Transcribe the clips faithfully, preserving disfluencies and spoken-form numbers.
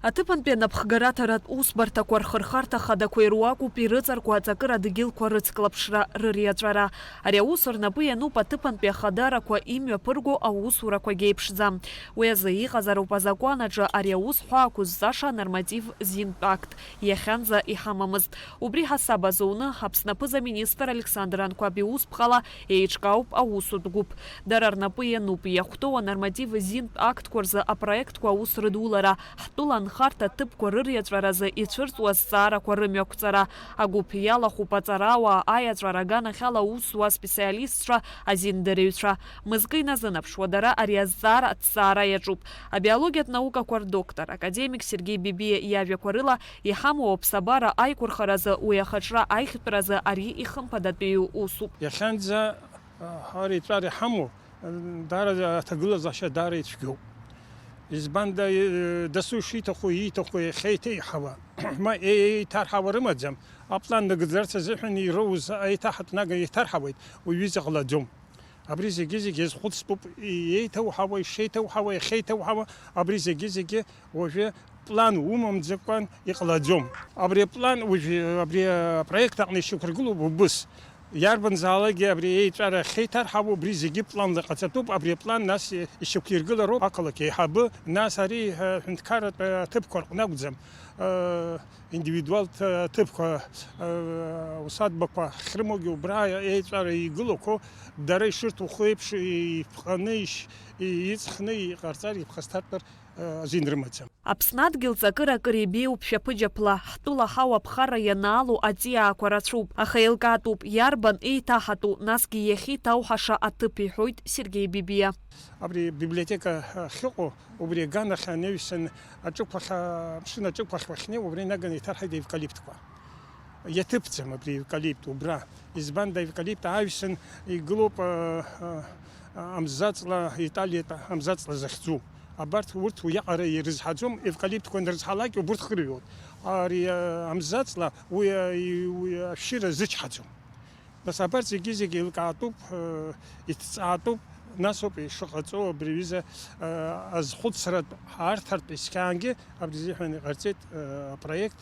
Аҭыԥантәи анапхгараҭаратә усбарҭақәа рхырхарҭа хадақәа ируакуп ирыҵаркуа аҵакыра дгьылқәа рыцклаԥшра, рыриаҵәара. Ари аус рнапы иануп аҭыԥантәи ахадарақәа имҩаԥырго аусурақәагь еиԥшӡам. Уи азы иҟазароуп азакәан аҿы ари аус ҳәа ақәызҵаша анорматив зинтә акт, иахьанӡа иҳамамызт. Убри ҳасаб азуны, Аԥсны аԥыза-министр Александр Анқәаб иусԥҟала еиҿкаауп аусутә гәыԥ. Дара рнапы иануп иахәҭоу анорматив зинтә актқәа рзы апроектқәа аус рыдулара, ҳтәыла анхарҭа ҭыԥқәа рыриаҵәаразы ицәырҵуа азҵаарақәа рымҩақәҵара. Агәыԥ иалахәуп аҵарауаа, аиаҵәара аганахьала аус зуа специалистцәа, азиндырҩцәа. Мызкы иназынаԥшуа, дара ари азҵаара аҭҵаара иаҿуп. Абиологиатә наукақәа рдоктор, академик Сергеи Бибиа иажәақәа рыла, иҳамоу аԥсабара аиқәырхаразы, уи ахаҿра аиӷьтәразы ари ихымԥадатәиу усуп. Иахьанӡа, а, ҳара еиҵәара иҳамоу, а, даара аҭагылазаашьа даара ицәгьоуп. Избанда, э, дасу шиҭаху, ииҭаху иахьеиҭеиҳауа, ма еиҭарҳауа рымаӡам. Аплан нагӡарц азыҳәан ироуз аиҭаҳатә нага еиҭарҳауеит, уи ҩыза ҟалаӡом. Абри зегьы-зегьы иазхәыцтәуп, еиҭауҳауа, ишеиҭауҳауа, иахьеиҭауҳауа, абри зегьы-зегьы уажәы план умамӡакәан иҟалаӡом. Абри аплан уажәы, абри апроект аҟны ишьақәыргылоуп убыс. Иарбанзаалакгьы абри еиҵәара ахьеиҭарҳауа, убри зегьы планла ҟаҵатәуп, абри аплан нас ишьақәиргылароуп ақалақь аиҳабы, нас ари, ҳәынҭқарратә аҭыԥқәа рҟны акәӡам. Индивидуалтә ҭыԥқәа, усадбақәа ахьрымоугьы убра еиҵәара игылақәо, дара ишырҭаху еиԥш иԥҟаны, иш-, иҵхны иҟарҵар, иԥхасҭартәыр азин рымаӡам. Аԥсны адгьыл ҵакыра акыр ибеиоуп шәаԥыџьаԥла, ҳтәыла ҳауа аԥхара ианаало аҵиаақәа рацәоуп, аха еилкаатәуп, иарбан еиҭаҳатәу, насгьы иахьеиҭауҳаша аҭыԥ, иҳәоит Сергеи Бибиа. Абри абиблиотека ахьыҟоу, убри аганахь анаҩсан аҿықәахь, амшын аҿықәахь уахьнеи, убри наганы иҭарҳаит аевкалиптқәа. Иаҭыԥӡам абри аевкалипт убра. Избанда аевкалипт ааҩсан игылоуп, а, а, амзаҵла, Италиатә амзаҵла захьӡу. Абарҭ урҭ уиаҟара ирызҳаӡом, евкалиптқәа анрызҳалак убурҭ хырҩоит. Ари, а, амзаҵла уи, а, и-, уи ашәшьыра зычҳаӡом. Нас абарҭ зегьы-зегьы еилкаатәуп, э, иҭҵаатәуп, насоуп ишыҟаҵоу абри аҩыза, э, азхәыцратә, арҭартә исхьаангьы абри азыҳәан иҟарҵеит, э, апроект.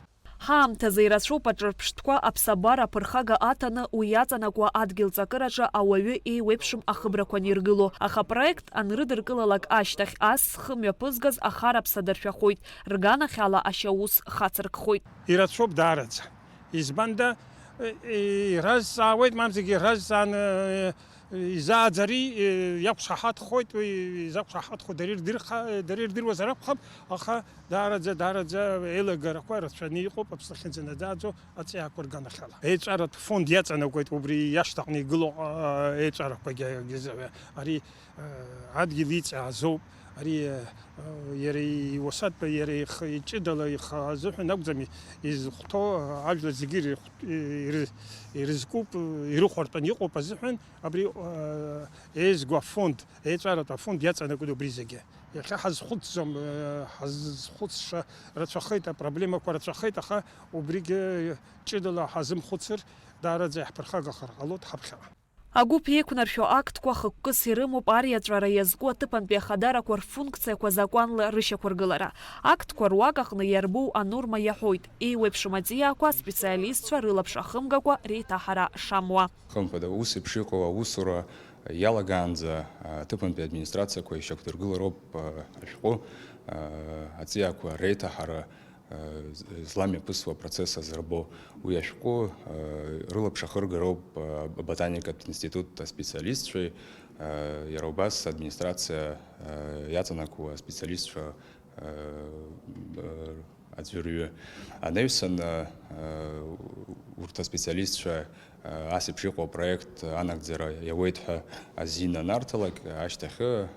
Ҳаамҭазы ирацәоуп аҿырԥштәқәа аԥсабара аԥырхага аҭаны уи иаҵанакуа адгьыл ҵакыраҿы ауаҩы еиуеиԥшым ахыбрақәа аниргыло, аха апроект анрыдыркылалак ашьҭахь ас зхы мҩаԥызгаз ахара ԥса дыршәахоит, рганахьала ашьаус хацыркхоит. Ирацәоуп даараӡа. Избанда, э, э, иразҵаауеит, мамзаргьы иразҵааны, э, изааӡари, э, иақәшаҳаҭхоит, уи изақәшаҳаҭхо дара ирдырха-, дара ирдыруазар акәхап, аха даараӡа, даараӡа еилагарақәа рацәаны иҟоуп Аԥсны ахьынӡанаӡааӡо аҵиаақәа рганахьала. Еиҵаратә фонд иаҵанакуеит убри иашҭаҟны игылоу, а, еиҵарақәагьы, ари адгьыл иҵаазоуп, ари иара иуасатәи, иара ихы иҷыдала ихы азыҳәан акәӡами изыхәҭоу, ажәлар зегьы ирыхә-, иры-, ирызкуп, ирыхәартәын иҟоуп азыҳәан абри еизго афонд, еиҵаратә афонд иаҵанакуеит убри зегьы. Иахьа ҳазхәыцӡом, ҳазхәыцша рацәахеит, апроблемақәа рацәахеит, аха убригьы ҷыдала ҳазымхәыцыр, даараӡа иаҳԥырхагахар ҟалоит ҳаԥхьаҟа. Агәыԥ еиқәнаршәо актқәа хықәкыс ирымоуп ариаҵәара иазку аҭыԥантәи ахадарақәа рфункциақәа закәанла рышьақәыргылара. Актқәа руак аҟны иарбоу анорма иаҳәоит, еиуеиԥшым аҵиаақәа аспециалистцәа рылаԥш ахымгакәа реиҭаҳара шамуа. Хымԥада, ус еиԥш иҟоу аусура иалагаанӡа аҭыԥантәи администрациақәа ишьақәдыргылароуп ашәҟәы, аҵиаақәа реиҭаҳара зламҩаԥысуа апроцесс азырбо. Уи ашәҟәы рылаԥш ахыргароуп аботаникатә институт аспециалистцәеи, иара убас администрациа иаҵанакуа аспециалистцәа аӡәырҩы. Анаҩсан, урҭ аспециалистцәа ас еиԥш иҟоу апроект анагӡара иауеит ҳәа азин анарҭалак, ашьҭахьы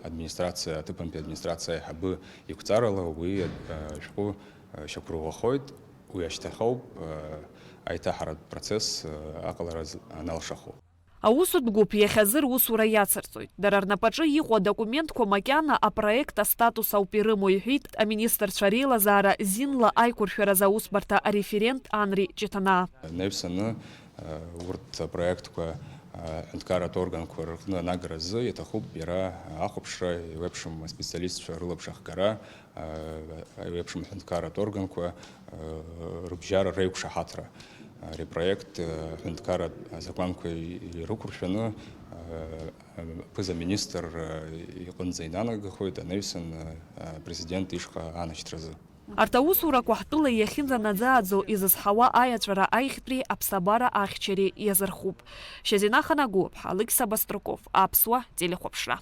администрациа, аҭыԥантәи администрациа аиҳабы иқәҵарала уи ашәҟәы шьақәырӷәӷәахоит, уи ашьҭахьоуп аиҭаҳаратә процесс аҟалара аналшахо. Аусутә гәыԥ иахьазы русура иацырҵоит. Дара рнапаҿы иҟоу адокументқәа макьана апроект астатус ауп ирымоу, иҳәеит аминистрцәа реилазаара зинла аиқәыршәаразы аусбарҭа ареферент Анри Ҷыҭанаа. Анаҩсаны, урҭ апроектқәа Аҳәынҭқарратә органқәа рҟны анагара азы иаҭахуп иара ахәаԥшра, еиуеиԥшым аспециалистцәа рылаԥш ахгара, еиуеиԥшым аҳәынҭқарратә органқәа рыбжьара реиқәшаҳаҭра. Ари апроект аҳәынҭқарратә азакәанқәа ирықәыршәаны аԥыза-министр иҟынӡа инанагахоит, анаҩсан апрезидент ишҟа анашьҭразы. Арҭ аусурақәа ҳтәыла иахьынӡанаӡааӡо изызҳауа аиаҵәара аиӷьтәреи аԥсабара ахьчареи иазырхуп. Шьазина Ханагәыԥҳа, Алықьса Баструков, Аԥсуа телехәаԥшра.